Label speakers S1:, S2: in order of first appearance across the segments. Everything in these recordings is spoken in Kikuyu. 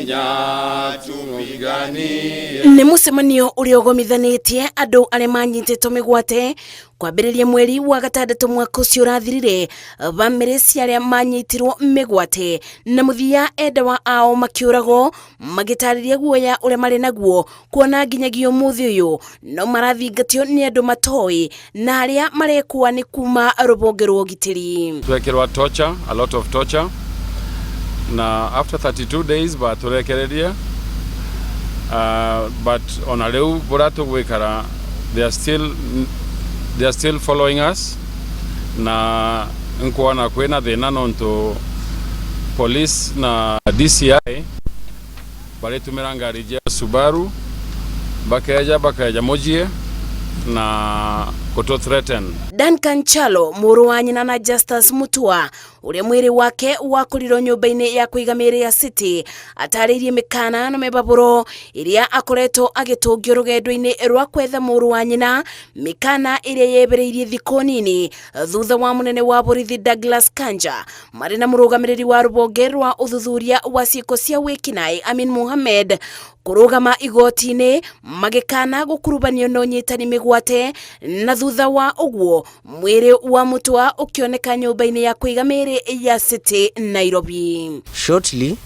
S1: Kenya tupiganie.
S2: Nĩ mũcemanio ũrĩa ũgomithanĩtie andũ arĩa manyitĩtwo mĩgwate kwambĩrĩria mweri wa gatandatũ mwaka ũcio ũrathirire. Bamĩrĩ cia arĩa manyitirwo mĩgwate na mũthia endawa ao makĩũragwo magĩtarĩria guoya ũrĩa marĩ naguo kuona nginyagia ũmũthĩ ũyũ no marathingatio nĩ andũ matoĩ na arĩa marekua nĩ kuma rũhonge rwa ũgitĩri.
S1: Twekirwa torture, a lot of torture, na after 32 days baturekereria, but ona riu buria tugwikara they are still following us, na nkuona kwina thina nontu police na DCI baritumira ngari jia Subaru bakeja bakeja mujie na kutu threaten.
S2: Duncan Chalo, mũrũ wa nyina na Justus Mutua ũrĩa mwĩrĩ wake wakorirwo nyũmba-inĩ ya kũiga mĩĩrĩ ya City, atarĩirie mĩkana na mĩbabũro ĩrĩa akoretwo agĩtũngio rũgendo-inĩ rwa kwetha mũrũ wa nyina, mĩkana ĩrĩa yebereirie thikũ nini thutha wa mũnene wa borithi Douglas Kanja marĩ na mũrũgamĩrĩri wa rũhonge rwa ũthuthuria wa ciĩko cia wĩkinaĩ Amin Mohamed kũrũgama igoti-inĩ magĩkana gũkurubanio na ũnyitani mĩgwate, na thutha wa ũguo mwĩrĩ wa Mutua ũkĩoneka nyũmba-inĩ ya kũiga mĩĩrĩ ya City, Nairobi.
S3: Shortly,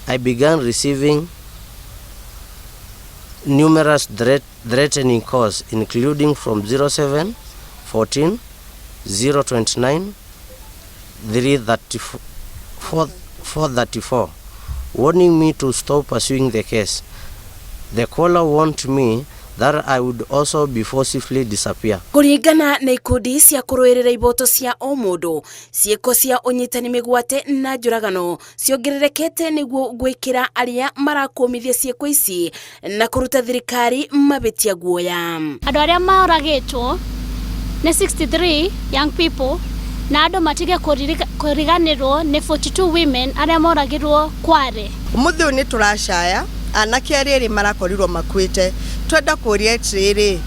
S3: I began receiving numerous threatening calls, including from 07 14 029 334 434, warning me to stop pursuing the case. The caller warned me that I would also be forcibly disappear.
S2: Kũringana na ikundi cia kũrũĩrĩra iboto cia o mũndũ, ciĩko cia ũnyitani mĩgwate na njũragano ciongererekete nĩguo gwĩkĩra arĩa marakũmithia ciĩko ici na kũruta thirikari mabĩtia guoya.
S4: Andũ arĩa moragĩtwo nĩ 63 young people, na andũ matige kũriganĩrwo nĩ 42 women arĩa moragirwo Kware.
S5: Umuthi ũyũ nĩ tũracaya anake arĩa erĩ marakorirwo makuĩte. Twenda kũria atĩrĩrĩ,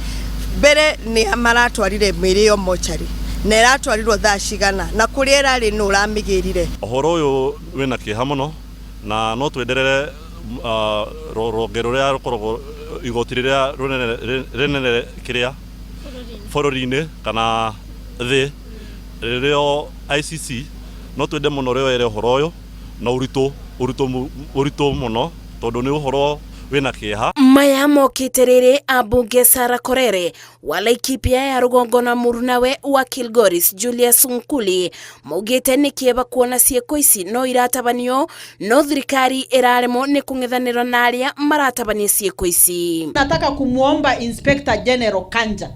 S5: mbere nĩ maratwarire mĩĩrĩ ĩyo mocarĩ, na ĩratwarirwo thaa cigana, na kũrĩa ĩrarĩ nũ ũramĩgĩrire?
S6: Ũhoro ũyũ wĩna kĩeha mũno, na no twenderere rũhonge rũrĩa rũkoragwo igoti rĩrĩa rũnene rĩnene kĩrĩa bũrũri-inĩ kana thĩ, rĩrĩo ICC, no twende mũno rĩoere ũhoro ũyũ na ũritũ ũritũ ũritũ mũno, tondũ nĩ ũhoro wĩna kĩeha.
S2: Maya mokĩte rĩrĩ ambunge Sara Korere wa Laikipia ya rũgongo na mũrunawe wa Kilgoris Julius Nkuli maugĩte nĩ kĩeva kuona ciĩko ici no iratabanio no thirikari ĩraremwo nĩ kũng'ethanĩra na arĩa maratabania ciĩko ici.
S7: Nataka kumwomba Inspector General Kanja,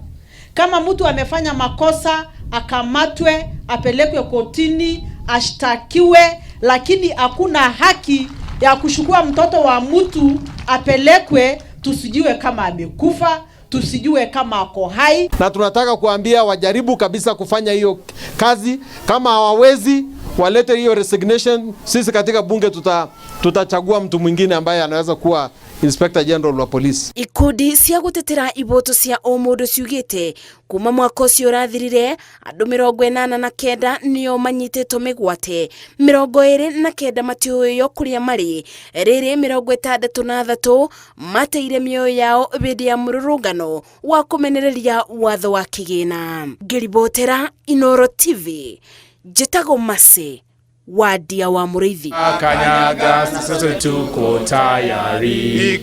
S7: kama mtu amefanya makosa akamatwe, apelekwe kotini, ashtakiwe, lakini hakuna haki ya kuchukua mtoto wa mtu apelekwe, tusijue kama amekufa, tusijue kama ako hai.
S8: Na tunataka kuambia wajaribu kabisa kufanya hiyo kazi. Kama hawawezi, walete hiyo resignation. Sisi katika bunge tutachagua mtu mwingine ambaye anaweza kuwa Inspector General wa polisi.
S2: Ikundi cia gũtetera iboto cia o mũndũ ciugĩte kuma mwaka ũcio ũrathirire andũ 89 nĩo manyitĩtwo mĩgwate, 29 matiũĩo kũrĩa marĩ, rĩrĩ 63 mateire mĩoyo yao hĩndĩ ya mũrũrũngano wa kũmenereria watho wa kĩgĩna. Ngĩribotera Inoro TV, njĩtagwo Mercy Wadia wa Mũrĩithi.
S1: Kanyaga, sote tuko tayari.